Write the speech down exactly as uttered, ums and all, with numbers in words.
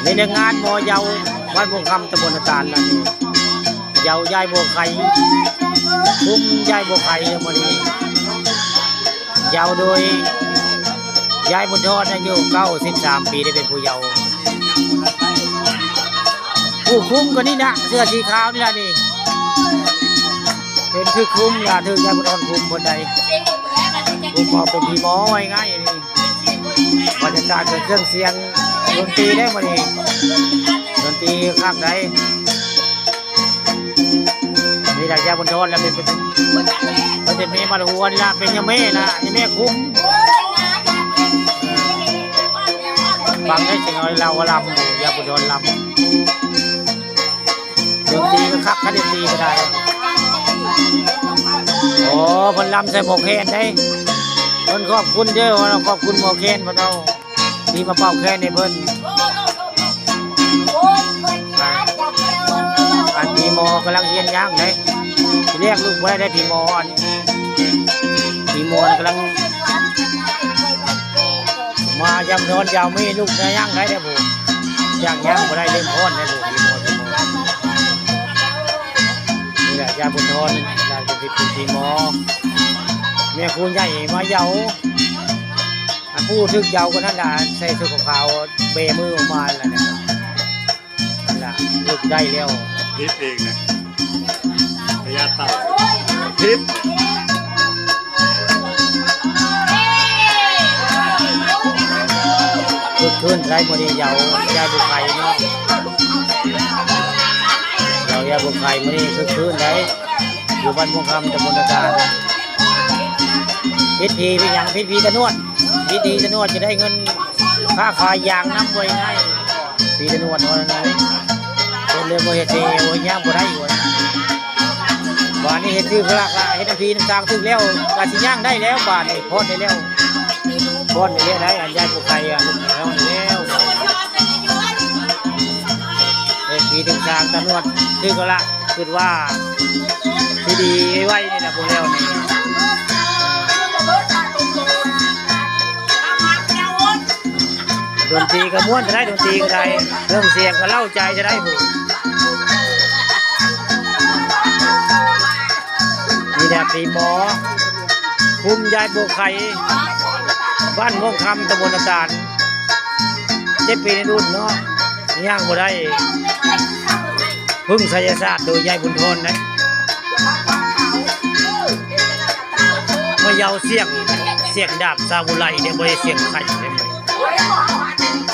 นี่แหละงานหมอเหย้าวัดม่วงคำตำบลนาตาลนั่นเอง เหย้ายายบัวไข่ คุ้มยายบัวไข่ในมื้อนี้ เหย้าโดยยายบุญทอน อายุเก้าสิบสามปี ได้เป็นผู้เหย้า ผู้คุ้มก็นี่นะ เสื้อสีขาวนี่ล่ะนี่ เป็นคือคุ้มล่ะ ถือยายบุญทอนคุ้มคนใด คุ้มเอาเป็นพี่หมอไว้ไงนี่ บรรยากาศเป็นเครื่องเสียงดนตรีได้มื้อนี้ ดนตรีคักใด นี่แหละยายบุญทอนแล้วเป็น เป็น เป็นแม่มาหวนละ เป็นยาแม่ละ ยาแม่คุ้ม ฟังได้เสียงเอาเราลำ ยายบุญทอนลำ ดนตรีก็คัก คันดนตรีก็ได้ โอ้ เพิ่นลำใส่หมอแคนได้ เพิ่นขอบคุณเด้อ ขอบคุณหมอแคนเพิ่นเอา ที่มาเป่าแคนให้เพิ่น อันพี่หมอกำลังเฮียนย่างเด้ ทีแรกลุกบ่ได้เด้พี่หมอ อันพี่หมอกำลัง มายามนอนยามมีลุกย่างได้เด้อผู้ ย่างย่างบ่ได้เล่นฮ้อนเด้อผู้ พี่หมอ พี่หมอ นี่แหละยายบุญทอน ยายจะเป็นพี่หมอ แม่ครูใหญ่มาเหย้า อันผู้ถือเหย้าคนนั้นน่ะ ใส่เสื้อขาวๆ เบมือออกมาแล้วเนี่ย นั่นล่ะ ลุกได้แล้ว พิษเองนะ พญาเต่า พิษ คึกคืนได้มื้อนี้เหย้ายายบัวไข่เนาะ เหย้ายายบัวไข่มื้อนี้คึกคืนได้ อยู่บ้านม่วงคำ ตำบลนาตาล พิธีเป็นหยัง พิธีตะนวด พิธีตะนวดจะได้เงินค่าขายยางน้ำไว้ไง พิธีตะนวดวันนั้น เพิ่นเลยบ่เฮ็ดเด้ โอ้ย ย่างบ่ได้อยู่นะ บาดนี้เฮ็ดถืกแล้วล่ะ เฮ็ดน้ำพีน้ำตางถืกแล้ว ก็สิย่างได้แล้ว บาดนี้พอดได้แล้ว พอดได้แล้ว ได้อันยายผู้ไข่อ่ะ ลูกแล้วแล้ว เฮ็ดพีน้ำตางตะนวดถืกแล้วล่ะ คิดว่าสิดีไว้นี่ล่ะ พวกแล้วนี่ ดนตรีก็ม่วนก็ได้ ดนตรีก็ได้ เครื่องเสียงก็เร้าใจจะได้ผู้ นี่แหละพี่หมอ คุ้มยายบัวไข่ บ้านม่วงคำ ตำบลนาตาล เจ็ดปีในรุ่นเนาะ ย่างบ่ได้ พึ่งไสยศาสตร์โดยยายบุญทอนนะ มาเหย้าเสียง เสียงดาบซามูไรเนี่ย บ่ได้เสียงไข่เด้ บ่